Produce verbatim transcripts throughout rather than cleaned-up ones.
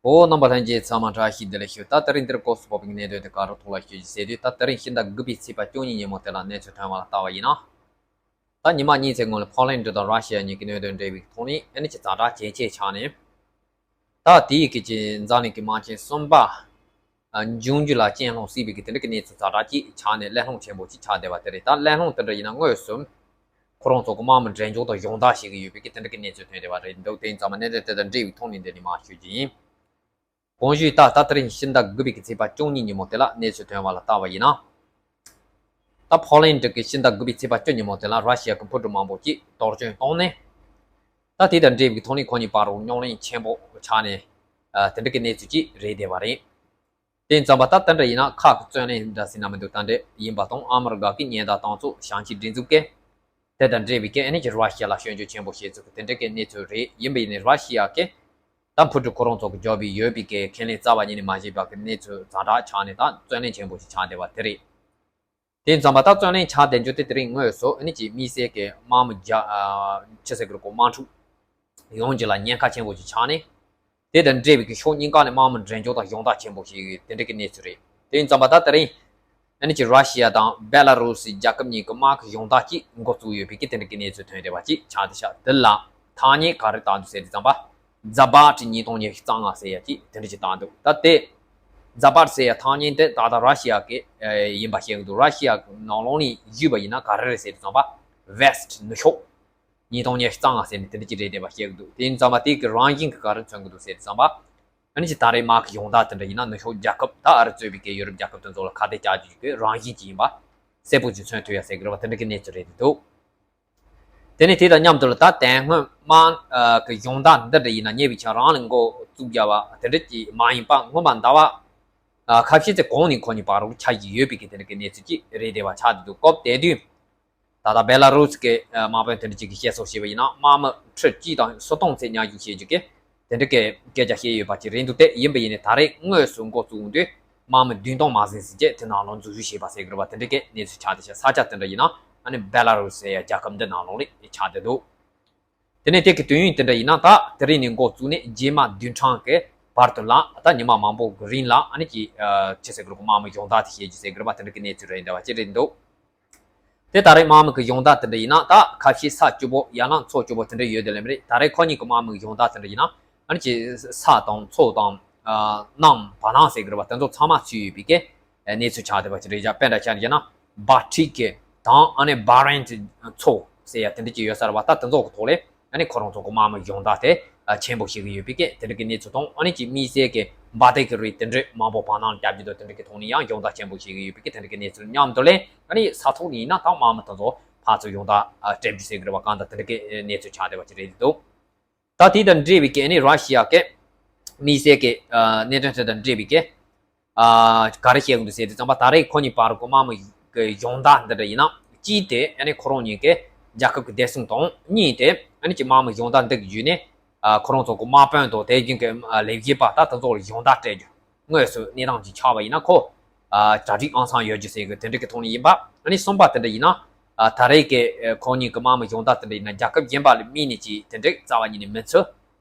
ཨོ། རྣམ་པ་ལྷན་རྒྱས་ཚང་མ་བཀྲ་ཤིས་བདེ་ལེགས་ཞུ། ད་དེ་རིང་འདིར་སྐོར་སུ་ཕོག་པའི་གནད་དོན་དེ་ག་རུ་ཐུག་ལ་ཞུ་རྒྱུ་ཟེར་དུས། ད་དེ་རིང་ཕྱི་ཟླ་དགུ་པའི་ཚེས་པ་བཅུ་གཉིས་ཉིན་མོ་དེ་ལ་གནས་ཚུལ་ཐོན་པ་ལ་ལྟ་བ་ཡིན་ན། ད་ཉི་མ་གཉིས་ཙམ་སྔོན་ལ་ཕོ་ལན་ཌི་དང་ར་ཤི་ཡ་གཉིས་ཀྱི་གནད་དོན་འབྲེལ་བའི་ཐོག་ནས་ཨ་ནི་ཅིག་ཛ་དྲག་ཇེ་ཆེ་ཆགས་ནས། ད་དེའི་གི་ཅིག་འཛམ་གླིང་གི་དམག་ཆེན་གསུམ་པ་འབྱུང་རྒྱུ་ལ་རྐྱེན་སློང་སྲིད་པའི་གི་དེ་འདྲ་གི་གནས་ཚུལ་ཛ་དྲག་ཅིག་ཆགས་ནས་གླེང་སློང་ཆེན་པོ་ཅིག་ཆགས་བསྡད་པ་དེ་རེད། ད་གླེང་སློང་དེ་འདྲ་ཡིན་ན་དངོས་སུ་ཁོ་རང་ཚོ་གི་དམག་མི་འགྲན་ཞུགས་དང་སྦྱོང་བརྡར་བྱེད་ཀྱི་ཡོད་པའི་གི་དེ་འདྲ་གི་གནས་ཚུལ་ཐོན་བསྡད་པ་རེད་འདུག་དེ་ཡིན་ཙང་མ་གནད་དོན་དེ་དང་འབྲེལ་བའི་ཐོག་ནས་འདི་ནས་མར་ཞུ་རྒྱུ་ཡིན། གོང་ཞུས་ལྟར་ད་དེ་རིང་ཕྱི་ཟླ་དགུ་པའི་གི་ཚེས་པ་བཅུ་གཉིས་ཉིན་མོ་དེ་ལ་གནས་ཚུལ་ཐོན་པ་ལ་ལྟ་བ་ཡིན་ན། ད་ཕོ་ལན་ཌི་གི་ཕྱི་ཟླ་དགུ་པའི་ཚེས་པ་བཅུ་ཉིན་མོ་དེ་ལ་ར་ཤི་ཡ་གི་འཕུར་གྲུ་མང་པོ་ཅིག་གཏོར་སྐྱོན་བཏང་ནས། ད་དེ་དང་འབྲེལ་བའི་ཐོག་ནས་ཁོ་གཉིས་བར་རུ་རྙོག་གླེང་ཆེན་པོ་ཆགས་ནས། ཨ། དེ་འདྲ་གི་གནས་ཚུལ་ཅིག་རེད་བསྡད་པ་རེད། དེ་ཙམ་པ་ད་དེ་འདྲ་ཡིན་ན་ཁག་གི་རྩོད་གླེང་འདྲ་ཟེར་ན་མི་འདུག་ད་འདྲ་ཡིན་པ་དང་། ཨ་མི་རི་ཀ་གི་ཉེན་བརྡ་བཏང་ཚོགས་བྱང་ཆིངས་སྒྲིག་འཛུགས་ཀྱིས་དེ་དང་འབྲེལ་བའི་གི་ཨ་ནི་ཅིག་ར་ཤི་ཡ་ལ་སྐྱོན་བརྗོད་ཆེན་པོ་བྱེད་ཚུལ་གི་དེ་འདྲ་གི་གནས་ཚུལ་རེད། ཡིན་པ་ཡིན་ནའི་ར་ཤི་ཡ་གིས་ད་འཕུར་གྲུ་ཁོ་རང་ཚོ་གི་རྒྱབ་པའི་ཡོད་པའི་གི་ཁས་ལེན་རྩ་བ་ཉིད་ནས་མ་བྱས་པ་གི་གནས་ཚུལ་ཛ་དྲག་ཆགས་ནས་ད་རྩོད་གླེང་ཆེན་པོ་ཞིག་ཆགས་བསྡད་པ་དེ་རེད། དེ་ཙམ་པ་ད་རྩོད་གླེང་ཆགས་བསྡད་རྒྱུ་དེ་དེ་རིང་དངོས་སུ་ཨ་ནི་ཅིག་དམིགས་བསལ་གྱི་དམག་མི་རྒྱ་ཨ་ཆི་ཟེར་གི་རེད་གོ་དམག་འཁྲུག་ཡོང་རྒྱུ་ལ་ཉེན་ཁ་ཆེན་པོ་ཞིག་ཆགས་ནས། དེ་དང་འབྲེལ་བའི་གི་ཕྱོགས་གཉིས་ཀ་ནས་དམག་མི་འགྲན་ཞུགས་དང་སྦྱོང་བརྡར་ཆེན་པོ་ཞིག་དེ་འདྲ་གི་གནས་ཚུལ་རེད། དེ་ཙམ་པ་ད་དེ་རིང་ཨ་ནི་ཅིག་ར་ཤི་ཡ་དང་བེ་ལ་རུ་སི་རྒྱལ་ཁབ་གཉིས་ཀྱི་དམག་གི་སྦྱོང་བརྡར་ཅིག་འགོ་བཙུགས་ཡོད་པའི་གི་དེ་འདྲ་གི་གནས་ཚུལ་ཐོན་བསྡད་པ་ཅིག་ཆགས་བསྡད་ཤག་དེ་ལ་ཐ་སྙད་ག་རེ་བཏགས་འདུག་ཟེར་དུས་ཙམ་པ། ཛ་བྷ་ཊི་ཉིས་སྟོང་ཉི་ཤུ་རྩ་ལྔ་ཟེར་ཡ་ཅིག་དེ་འདྲ་ཅིག་བཏགས་འདུག་ད་དེ་ཛ་བྷ་ཊི་ཟེར་ཡ་ཐ་སྙད་དེ་ད་ལྟ་ར་ཤི་ཡ་གི་ཨ་ཡིན་པ་བཤད་གི་འདུག་ར་ཤི་ཡ་གི་ནང་ལོགས་ནས་ཞུས་པ་ཡིན་ན་ག་རེ་རེད་ཟེར་དུས་ཙམ་པ། ཝེ་སི་ཊི་ནུབ་ཕྱོགས་ཉིས་སྟོང་ཉི་ཤུ་རྩ་ལྔ་ཟེར་ནས་དེ་འདྲ་ཅིག་རེད་བསྡད་པ་བཤད་གི་འདུག་དེ་ཡིན་ཙམ་པ་དེ་གི་རང་བཞིན་གྱི་ག་རེ་མཚོན་གི་འདུག་ཟེར་དུས་ཙམ་པ། ཨ་ནི་ཅིག་ད་རེས་དམག་གི་སྦྱོང་བརྡར་དེ་འདྲ་ཡིན་ན་ནུབ་ཕྱོགས་རྒྱལ་ཁབ་ད་ཨ་རི་གཙོས་པའི་གི་ཡུ་རོབ་རྒྱལ་ཁབ་དེ་ཚོ་ལ་ཁ་གཏད་བཅག་རྒྱུ་གི་རང་བཞིན་ཅིག་ཡིན་པ་གསལ་པོ་ཅིག་མཚོན་ཐུབ་ཡ་ཟེར་གི་རེད་བ། དེ་འདྲ་གི་གནས་ཚུལ་རེད་འདུག་དེ་ནས་དེ་དང་མཉམ་དུ་ལ་ད་དེ་སྔོན་དམག་གི་སྦྱོང་བརྡར་འདི་འདྲ་ཡིན་ན་ཉེ་བའི་ཆར་རང་ལ་འགོ་བཙུགས་རྒྱ་བ་དེ་འདྲ་ཅིག་མ་ཡིན་པ་སྔོན་མ་ཟླ་བ་ཁ་ཤས་ཙམ་གོང་ནས་ཁོ་གཉིས་བར་རུ་ཆགས་ཀྱི་ཡོད་པའི་གི་དེ་འདྲ་གི་གནས་ཚུལ་ཅིག་རེད་བསྡད་པ་ཆགས་འདུག་སྐབས་དེ་དུས། ད་ལྟ་བེ་ལ་རུ་སི་གི་དམག་དཔོན་དེ་འདྲ་ཅིག་གིས་བཤད་སྲོལ་བྱས་པ་ཡིན་ན་དམག་མི་ཁྲི་གཅིག་དང་སུམ་སྟོང་ཙམ་མཉམ་ཞུགས་བྱེད་རྒྱུ་གི་དེ་འདྲ་གི་སྐད་ཆ་བཤད་ཡོད་པ་ཅིག་རེད་འདུག་དེ་ཡིན་པ་ཡིན་ནའི་ད་རེས་དངོས་སུ་འགོ་བཙུགས་དུས་དམག་མི་བདུན་སྟོང་མ་ཟིན་ཟིན་བྱས་དེ་ནང་ལོགས་འཛུལ་ཞུགས་བྱས་པ་ཟེར་གི་རེད་བ། དེ་འདྲ་གི་གནས་ཚུལ་ཆགས་བསྡད་ཤག་ས་ཆ་དེ་འདྲ་ཡིན་ན་ཨ་ནི་བེ་ལ་རུ་སི་ཟེར་ཡ་རྒྱལ་ཁབ་འདི་ནང་ལོགས་ནས་ཆགས་བསྡད་འདུག་དེ་ནས་དེ་གི་དུས་ཡུན་དེ་འདྲ་ཡིན་ན་ད་དེ་རིང་ནས་འགོ་བཙུགས་ནས་རྗེས་མ་བདུན་ཕྲག་གི་བར་དུ་ལ་ད་ཉི་མ་མང་པོ་གི་རིང་ལ་ཨ་ནི་ཅིག་ཆི་ཟེར་གི་རེད་གོ་དམག་མི་སྦྱོང་བརྡར་དེ་བྱེད་རྒྱུ་ཟེར་གི་རེད་བ། དེ་འདྲ་གི་གནས་ཚུལ་རེད་འདྲ་བ་ཅིག་རེད་འདུག་དེ་ད་རེས་དམག་མི་གི་སྦྱོང་བརྡར་དེ་འདྲ་ཡིན་ན་ད་ཁ་ཤས་ས་བཅུ་པོ་ཡང་ན་མཚོ་བཅུ་པོ་དེ་འདྲ་ཡོད་དེ་ལེམ་རེད། ད་རེས་ཁོ་གཉིས་ཀྱི་དམག་མི་གི་སྦྱོང་བརྡར་དེ་འདྲ་ཡིན་ན་ཨ་ནི་ཅིག་ས་དང་མཚོ་དང་གནམ་བར་སྣང་ཟེར་གི་རེད་བ། དེ་ཚོ་ཚང་མ་ཚུད་ཡོད་པའི་གི་གནས་ཚུལ་ཆགས་བསྡད་པ་ཅིག་རེད་ཤག་དཔེ་འདྲ་ཆ་བཞག་ན་སྦལ་ཊིག་གི་དང་ཨ་ནི་བྷ་རེན་ཊི་མཚོ་ཟེར་ཡ་དེ་འདྲ་ཅིག་ཡོད་ས་རེད་བ། ད་དེ་ཚོ་གི་ཐོག་ལས། ཨ་ནི་ཁོ་རང་ཚོ་གི་དམག་མི་སྦྱོང་བརྡར་དེ་ཆེན་པོ་བྱེད་ཀྱི་ཡོད་པའི་གི་དེ་འདྲ་གི་གནས་ཚུལ་དང་། ཨ་ནི་ཅིག་དམིགས་བསལ་གྱི་འབར་མདེལ་གྱི་རིགས་དེ་འདྲ་མང་པོ་བར་སྣང་བརྒྱབ་རྒྱུ་དང་དེ་འདྲ་གི་ཐོག་ནས་ཡང་སྦྱོང་བརྡར་ཆེན་པོ་བྱེད་ཀྱི་ཡོད་པའི་གི་དེ་འདྲ་གི་གནས་ཚུལ་མཉམ་དུ་ལས། ཨ་ནི་ས་ཐོག་ནས་ཡིན་ན་ད་དམག་མི་དེ་ཚོ་ཕར་ཚུར་སྦྱོང་བརྡར་སྤྲད་རྒྱུ་ཟེར་གི་རེད་བ། གང་ལྟར་དེ་འདྲ་གི་གནས་ཚུལ་ཆགས་བསྡད་པ་ཅིག་རེད་འདུག་ད་དེ་དང་འབྲེལ་བའི་གི་ཨ་ནི་ར་ཤི་ཡ་གི་དམིགས་བསལ་གྱི་གནད་དོན་དེ་དང་འབྲེལ་བའི་གི་ཨ། ག་རེ་བཤད་ཀྱི་འདུག་ཟེར་དུས་ཙམ་པ་ད་རེས་ཁོ་གཉིས་བར་གྱི་དམག་མི་གི་སྦྱོང་བརྡར་འདི་འདྲ་ཡིན་ན། གཅིག་དེ་ཨ་ནི་ཁོ་རང་གཉིས་ཀྱི་རྒྱལ་ཁབ་ཀྱི་བདེ་སྲུང་དང་། གཉིས་དེ་ཨ་ནི་ཀྱི་དམག་མི་སྦྱོང་བརྡར་འདི་གི་བརྒྱུད་ནས་ཨ། ཁོ་རང་ཚོ་གི་དམག་དཔོན་དང་དེ་བཞིན་གྱི་ཨ། ལས་བྱེད་པ་ད་དེ་ཚོ་ལ་སྦྱོང་བརྡར་སྤྲད་རྒྱུ། དངོས་སུ་གནས་སྟངས་ཅིག་ཆགས་པ་ཡིན་ན་ཁོ་ཨ། གྲ་སྒྲིག་ཨང་སང་ཡོད་རྒྱུ་ཟེར་གི་དེ་འདྲ་གི་ཐོག་ནས་ཡིན་པ། ཨ་ནི་གསུམ་པ་དེ་འདྲ་ཡིན་ན་ཨ། ད་རེས་ཀྱི་ཨ། ཁོ་གཉིས་ཀྱི་དམག་མི་སྦྱོང་བརྡར་དེ་འདྲ་ཡིན་ན་རྒྱལ་ཁབ་གཞན་པ་ལ་དམིགས་ནས་ཅིག་དེ་འདྲ་རྩ་བ་ཉིད་ནས་མི་ཚུད།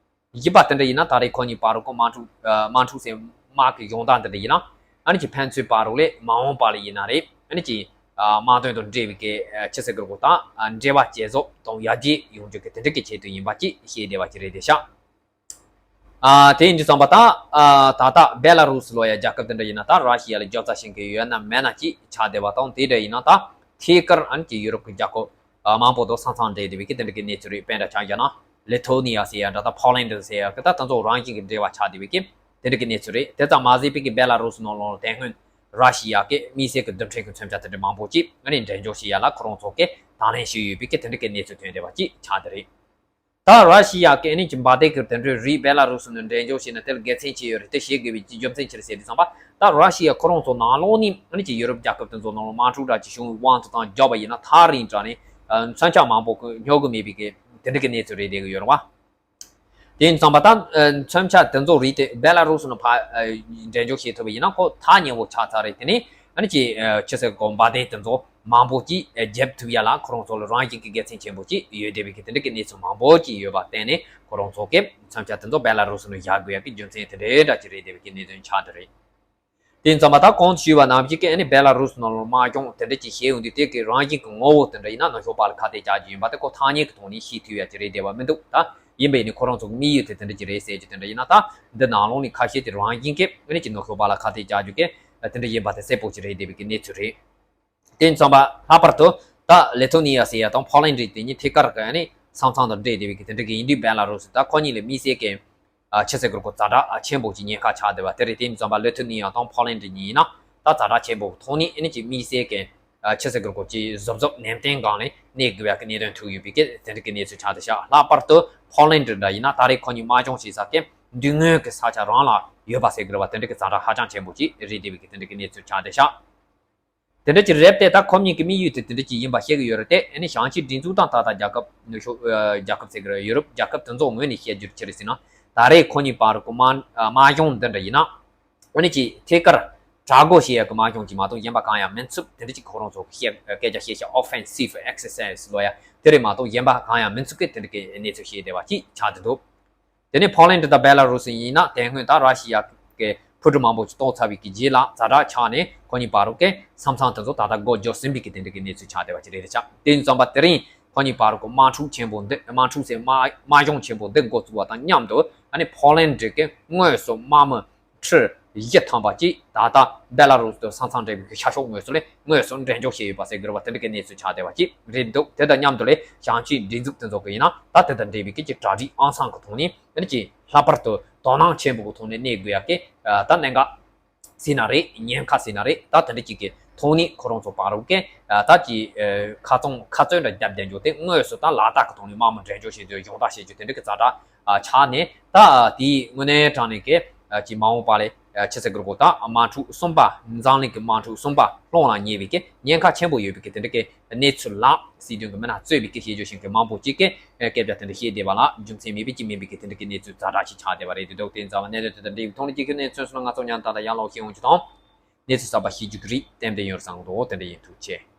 བཞི་པ་དེ་འདྲ་ཡིན་ན་ད་རེས་ཁོ་གཉིས་བར་གྱི་དམག་འཁྲུག་ཨ། དམག་འཁྲུག་ཟེར་དམག་གི་སྦྱོང་བརྡར་འདི་འདྲ་ཡིན་ན། ཨ་ནི་ཀྱི་ཕན་ཚུན་བར་ལས་མ་འོངས་པ་ལ་ཡིན་ན་རེད། ཨ་ནི་ཀྱི་ཨ། དམག་དོན་དང་འབྲེལ་བའི་གི་ཨ། ཆི་ཟེར་གི་རེད་གོ་ད་ཨ། འབྲེལ་བ་ཇེ་བཟང་དང་ཡར་རྒྱས་ཡོང་རྒྱུ་གི་དེ་འདྲ་གི་ཆེད་དུ་ཡིན་པ་ཅིག་བཤད་བསྡད་པ་ཅིག་རེད་དེ་ཤག་ཨ། དེ་ཡིན་དུས་ཙམ་པ་ད་ཨ། ད་ལྟ་བེ་ལ་རུ་སི་ལོ་ཡ་རྒྱལ་ཁབ་དེ་འདྲ་ཡིན་ན་ད་ར་ཤི་ཡ་ལ་རྒྱབ་རྩ་བྱེད་མཁན་ཡོད་ན་མེད་ན་ཅིག་ཆགས་བསྡད་པ་དང་། དེ་འདྲ་ཡིན་ན་ད་ཐད་ཀར་ཨ་ནི་ཀྱི་ཡུ་རོབ་ཀྱི་རྒྱལ་ཁབ་ཨ། མང་པོ་དང་ས་མཚམས་འབྲེལ་བསྡད་པའི་གི་དེ་འདྲ་གི་གནས་ཚུལ་རེད། དཔེ་འདྲ་ཆ་བཞག་ན་ལི་ཐོ་ནི་ཡ་ཟེར་ཡ་འདྲ་དང་ཕོ་ལན་ཌི་ཟེར་ཡ་གི་ད་དེ་ཚོ་རང་བཞིན་གྱི་འབྲེལ་བ་ཆགས་བསྡད་པའི་གི་དེ་འདྲ་གི་གནས་ཚུལ་རེད། དེ་ཙམ་མ་ཟད་པའི་གི་བེ་ལ་རུ་སི་ནང་ལོགས་ལ་དེ་སྔོན་ར་ཤི་ཡ་གི་དམིགས་བསལ་གྱི་རྡུལ་ཕྲན་གྱི་མཚོན་ཆ་དེ་འདྲ་མང་པོ་ཅིག་ཨ་ནི་འགྲེམས་འཇོག་བྱེད་ཡ་ལ་ཁོ་རང་ཚོ་གི་དང་ལེན་ཞུས་ཡོད་པའི་གི་དེ་འདྲ་གི་གནས་ཚུལ་ཐོན་བསྡད་པ་ཅིག་ཆགས་བསྡད་རེད། ད་ར་ཤི་ཡ་གི་ཨ་ནི་ཀྱི་འབར་མདེལ་གྱི་དེ་འདྲའི་རིགས་བེ་ལ་རུ་སི་ནས་འགྲེམས་འཇོག་བྱས་ནས་དེ་ལ་དགེ་མཚན་ཅི་ཡོད་རེད། དེ་བྱེད་དགོས་པའི་རྒྱུ་མཚན་ཅི་རེད་ཟེར་དུས་ཙམ་པ། ད་ར་ཤི་ཡ་ཁོ་རང་ཚོ་ནང་ལོགས་ནས་ཨ་ནི་ཀྱི་ཡུ་རོབ་རྒྱལ་ཁབ་དེ་ཚོ་ནང་ལ་དམག་འཁྲུག་འདྲ་ཅིག་བྱུང་བའི་དབང་དུ་བཏང་རྒྱབ་པ་ཡིན་ན་ཐག་རིང་དྲགས་ནས་མཚོན་ཆ་མང་པོ་ཉོ་གི་མེད་པའི་གི་དེ་འདྲ་གི་གནས་ཚུལ་རེད་བསྡད་གི་ཡོད་རེད་བ། དེ་ཡིན་ཙམ་པ་ད་མཚོན་ཆ་དེ་ཚོ་རིགས་དེ་བེ་ལ་རུ་སི་ནས་ཕར་འགྲེམས་འཇོག་བྱེད་ཐུབ་པ་ཡིན་ན་ཁོ་ཐག་ཉེ་བོ་ཆགས་ཚར་རེད། དེ་ནས་ ཨ་ནི་ཅིག་ཆི་ཟེར་གོ་འབའ་སྡེ་དེ་ཚོ་མང་པོ་ཅིག་རྒྱབ་ཐུབ་ཡ་ལ་ཁོ་རང་ཚོ་ལ་རང་བཞིན་གྱི་དགེ་མཚན་ཆེན་པོ་ཅིག་ཡོད་བསྡད་པའི་གི་དེ་འདྲ་གི་གནས་ཚུལ་མང་པོ་ཅིག་ཡོད་པ་བརྟེན་ནས་ཁོ་རང་ཚོ་གི་མཚོན་ཆ་དེ་ཚོ་བེ་ལ་རུ་སི་ནང་བཞག་དགོས་ཡ་གི་རྒྱུ་མཚན་དེ་འདྲའི་འདྲ་ཅིག་རེད་བསྡད་པའི་གི་གནད་དོན་ཆགས་བསྡད་རེད། དེ་ཙམ་པ་ད་གོང་དུ་ཞུས་པ་ནང་བཞིན་གི་ཨ་ནི་བེ་ལ་རུ་སི་ནང་ལ་དམག་སྦྱོང་དེ་འདྲ་ཅིག་བྱས་ཡོང་དུས་དེ་གི་རང་བཞིན་གི་ངོ་བོ་དེ་འདྲ་ཡིན་ན་ནུབ་ཕྱོགས་པ་ལ་ཁ་གཏད་བཅག་རྒྱུ་ཡིན་པ་དེ་ཁོ་ཐ་སྙད་ཀྱི་ཐོག་ནས་ཤེས་ཐུབ་ཡ་ཅིག་རེད་བསྡད་པ་མི་འདུག་ད་ཡིན་པས་ནི་ཁོ་རང་ཚོ་གི་དམིགས་ཡུལ་དེ་དེ་འདྲ་ཅིག་རེད་ཟེར་རྒྱུ་དེ་འདྲ་ཡིན་ན། ད་འདི་ནང་ལོགས་ནས་ཁ་ཤས་ཀྱི་རང་བཞིན་གི་ཨ་ནི་ཅིག་ནུབ་ཕྱོགས་པ་ལ་ཁ་གཏད་བཅག་རྒྱུ་གི་དེ་འདྲ་ཡིན་པ་དེ་གསལ་པོ་ཅིག་རེད་བསྡད་པའི་གི་གནས་ཚུལ་རེད། དེ་ཙམ་པ་ལྷག་པར་དུ་ད་ལི་ཐུ་ནི་ཡ་ཟེར་ཡ་དང་ཕོ་ལན་ཌི་དེ་གཉིས་ཐད་ཀར་གི་ཨ་ནི་ས་མཚམས་དང་འབྲེལ་བསྡད་པའི་གི་དེ་འདྲ་གི་ཡིན་དུས་བེ་ལ་རུ་སི་ད་ཁོ་གཉིས་ལ་དམིགས་བསལ་གི་ཨ་ཆི་ཟེར་དགོས་རེད་གོ་ཛ་དྲག་ཨ་ཆེན་པོ་ཅིག་ཉེན་ཁ་ཆགས་བསྡད་པ་དེ་རེད། དེ་ཙམ་པ་ལི་ཐུ་ནི་ཡ་དང་ཕོ་ལན་ཌི་གཉིས་ཡིན་ན་ད་ཛ་དྲག་ཆེན་པོ་ཐོག་ནས་ཨ་ནི་ཅིག་དམིགས་བསལ་གི་ཨ་ཆི་ཟེར་དགོས་རེད་གོ་ཅིག་གཟབ་གཟབ་ནན་ཏན་སྒང་ལ་གནས་དགོས་ཡ་གི་གནད་དོན་ཐུག་ཡོད་པའི་གི་དེ་འདྲ་གི་གནས་ཚུལ་ཆགས་བསྡད་ཤག་ལྷག་པར་དུ་ཕོ་ལན་ཌི་འདྲ་ཡིན་ན་ད་རེས་ཁོ་གཉིས་དམག་སྦྱོང་བྱེད་ས་གི་མདུན་ངོས་ཀྱི་ས་ཆ་རང་ལ་ཡོད་པ་ཟེར་དགོས་རེད་པ། དེ་འདྲ་གི་ཛ་དྲག་ཧ་ཅང་ཆེན་པོ་ཅིག་རེད་བསྡད་པའི་གི་དེ་འདྲ་གི་གནས་ཚུལ་ཆགས་བསྡད་ཤག་དེ་འདྲ་ཅིག་རེད་དེ་ད་ཁོ་གཉིས་ཀྱི་དམིགས་ཡུལ་དེ་དེ་འདྲ་ཅིག་ཡིན་པ་ཤེས་ཀྱི་ཡོད་རེད་དེ། ཨ་ནི་ཞང་ཆིན་སྒྲིག་འཛུགས་དང་ད་ལྟ་རྒྱལ་ཁབ་ནུབ་ཕྱོགས་ཨ་རྒྱལ་ཁབ་ཟེར་གྱི་རེད། ཡུ་རོབ་རྒྱལ་ཁབ་དེ་ཚོའི་ངོས་ནས་བཤད་རྒྱུར་ཅི་རེད་ཟེར་ན། ད་རེས་ཁོ་གཉིས་བར་གྱི་དམག་ཨ་དམག་སྦྱོང་འདི་འདྲ་ཡིན་ན་ཨ་ནི་ཅིག་ཐད་ཀར་དྲག་རྒོལ་བྱེད་ཡག་གི་དམག་སྦྱོང་ཅིག་མ་གཏོགས་གཞན་པ་གང་ཡང་མིན་ཚུལ་དེ་འདྲ་ཅིག་ཁོ་རང་ཚོ་གི་བཤད་སྐད་ཆ་བཤད་བྱ་offensive exercise་ལོ་ཡ་དེ་རེད་མ་གཏོགས་གཞན་པ་གང་ཡང་མིན་ཚུལ་གྱི་དེ་འདྲ་གི་གནས་ཚུལ་བཤད་བསྡད་པ་ཅིག་ཆགས་བསྡད་འདུག་དེ་ནས་ཕོ་ལན་ཌི་དང་བེ་ལ་རུ་སི་ཡིན་ན་དེ་སྔོན་ད་ར་ཤི་ཡ་གི་འཕུར་གྲུ་མང་པོ་ཞིག་གཏོར་ཚར་བའི་གི་རྗེས་ལ་ཛ་དྲག་ཆགས་ནས་ཁོ་གཉིས་བར་གྱི་ས་མཚམས་དེ་ཚོ་ད་ལྟ་སྒོ་རྒྱག་ཟིན་པའི་གི་དེ་འདྲ་གི་གནས་ཚུལ་ཆགས་བསྡད་པ་ཅིག་རེད་ཤག་དེ་ཙམ་པ་དེ་རིང་ཁོ་གཉིས་བར་གྱི་དམག་འཁྲུག་ཆེན་པོ་འདི་དམག་འཁྲུག་ཟེར་དམག་དམག་སྦྱོང་ཆེན་པོ་འདི་འགོ་བཙུགས་པ་དང་མཉམ་དུ་ཨ་ནི་ཕོ་ལན་ཌི་གི་དངོས་སུ་དམག་མི་ཁྲི་བཞི་ཐམ་པ་ཅིག་ད་ལྟ་བེ་ལ་རུ་སི་དང་ས་མཚམས་འབྲེལ་བའི་གི་ཤར་ཕྱོགས་ངོས་སུ་ལ་དངོས་སུ་འགྲེམས་འཇོག་བྱས་ཡོད་པ་ཟེར་དགོས་རེད་པ། དེ་འདྲ་གི་གནས་ཚུལ་ཆགས་བསྡད་པ་ཅིག་རེད་འདུག་དེ་དང་མཉམ་དུ་ལ་ཞང་ཆིན་སྒྲིག་འཛུགས་དེ་ཚོ་གི་ཡིན་ན་ད་དེ་དང་འབྲེལ་བའི་གི་ཅིག་གྲ་སྒྲིག་ཨང་སང་གི་ཐོག་ནས་ཨ་ནི་ཅིག་ལྷག་པར་དུ་དོ་སྣང་ཆེན་པོ་གི་ཐོག་ནས་གནས་དགོས་ཡ་གི་ད་གནད་འགག་ཟེར་ན་རེད། ཉེན་ཁ་ཟེར་ན་རེད། ད་དེ་འདྲ་ཅིག་གི་ཐོག་ནས་ཁོ་རང་ཚོ་བར་གི་ད་ཅིག་ཁ་ཚོང་ཁ་རྩོད་འདྲ་བརྒྱབ་བསྡད་འཇོག་དེ་དངོས་སུ་ད་ལ་དྭགས་ཀྱི་ཐོག་ནས་དམག་མི་འགྲེམས་འཇོག་བྱེད་དུས་སྦྱོང་བརྡར་བྱེད་རྒྱུ་དེ་འདྲ་གི་ཛ་དྲག་ཆགས་ནས་ད་དེའི་དངོས་གནས་དྲང་གནས་ཀྱི་ཅིག་མ་འོངས་པ་ལ་ཆི་ཟེར་དགོས་རེད་གོ་ད་དམག་འཁྲུག་གསུམ་པ་འཛམ་གླིང་གི་དམག་འཁྲུག་གསུམ་པ་སློང་ལ་ཉེ་བའི་གི་ཉེན་ཁ་ཆེན་པོ་ཡོད་པའི་གི་དེ་འདྲ་གི་གནས་ཚུལ་ལ་སྲིད་དོན་གྱི་མི་སྣ་གཙོས་པའི་གི་ཤེས་རྒྱུ་ཤེས་མཁན་མང་པོ་ཅིག་གིས་སྐད་ཆ་དེ་འདྲ་བཤད་བསྡད་པ་ལ་རྒྱུ་མཚན་མེད་པའི་ཅིག་མིན་པའི་གི་དེ་འདྲ་གི་གནས་ཚུལ་ཛ་དྲག་ཅིག་ཆགས་བསྡད་པ་རེད་འདུག་དེ་ཙམ་པ་གནད་དོན་དེ་དང་འབྲེལ་བའི་ཐོག་ནས་ཅིག་གི་གནས་ཚུལ་སོང་ན་ང་ཚོ་ཉན་ཐང་དང་ཡར་ལོག་ཤེས་ཡོང་རྒྱུ་དང་། གནས་ཚུལ་གསར་པ་ཤེས་རྒྱུ་གི་རིགས་ཏན་ཏན་ཡོད་བསམ་གི་འདུག་དེ་འདྲ་ཡིན། ཐུགས་རྗེ་ཆེ།